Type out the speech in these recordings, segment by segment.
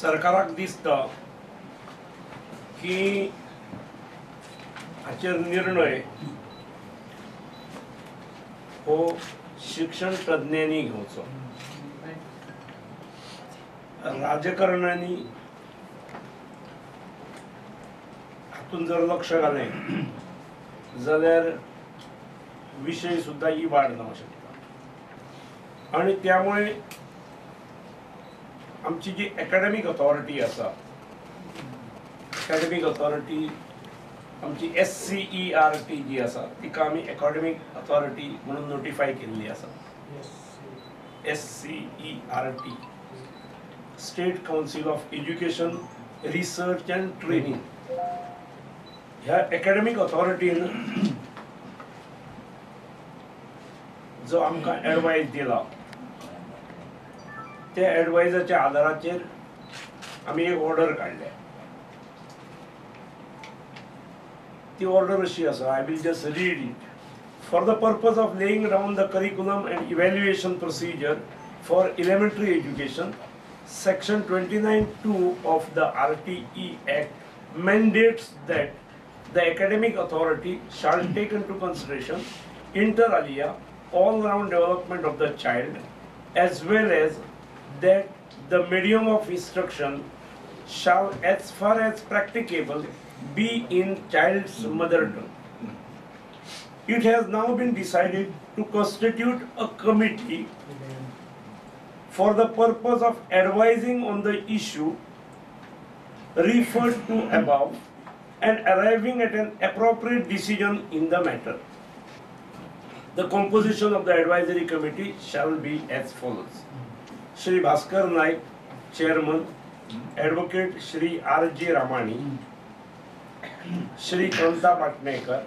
सरकाराक दिसता की हाचेर निर्णय हो शिक्षण तज्ञांनी घेवचो, राजकारण्यांनी हातून जर लक्ष घालें जाल्यार विशय सुद्दां इबाड जावंक शकता। आनी त्यामुळे आमची जी एकाडेमीक अथॉरिटी आसा, एकाडेमीक अथॉरिटी आमची SCERT जी आसा तिका आमी एकाडेमीक अथॉरिटी म्हणून नोटिफाय केल्ली आसा। SCERT, State Council of Education Research and Training, ह्या एकाडेमीक अथॉरिटीन जो आमकां एडवायज दिला त्या एडवायजाच्या आदाराचेर आमी एक ऑर्डर काडल्या। ती ऑर्डर अशी आसा, I will just read it. For the purpose of laying down the curriculum and evaluation procedure for elementary education, section 29(2) of the RTE Act mandates that the academic authority shall take into consideration inter alia all-round development of the child, as well as that the medium of instruction shall, as far as practicable, be in child's mother tongue. It has now been decided to constitute a committee for the purpose of advising on the issue referred to above and arriving at an appropriate decision in the matter. The composition of the advisory committee shall be as follows. Shri Bhaskar Naik, Chairman, Advocate Shri R.G. Ramani, Shri Kanta Patnekar,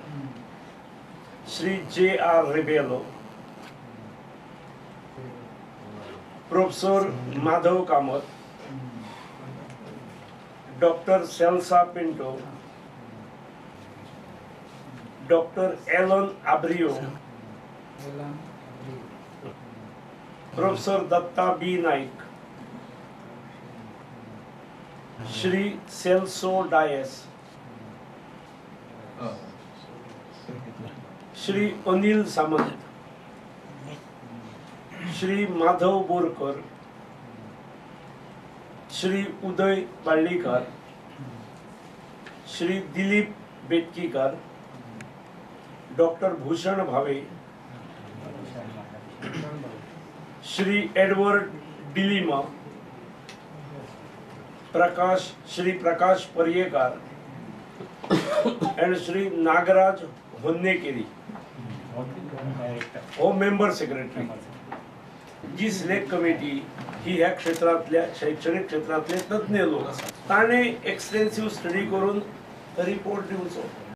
Shri J.R. Rebello, Professor Madhav Kamath, Dr. Celsa Pinto, Dr. Alan Abrio, Professor Datta B. Naik, Shri Celso Dias, Shri Anil Samant, Shri Madhav Borkar, Shri Uday Ballikar, Shri Dilip Betkikar, Doctor Bhushan Bhave, Shri Edward D'Lima, Prakash, Shri Prakash Paryekar and Shri Nagaraj Honnekeri हो member secretary. जी select committee ही ह्या क्षेत्रांतल्या शैक्षणिक क्षेत्रांतले तज्ञ लोक आसात, ताणें एक्सटेन्सिव स्टडी करून रिपोर्ट दिवचो।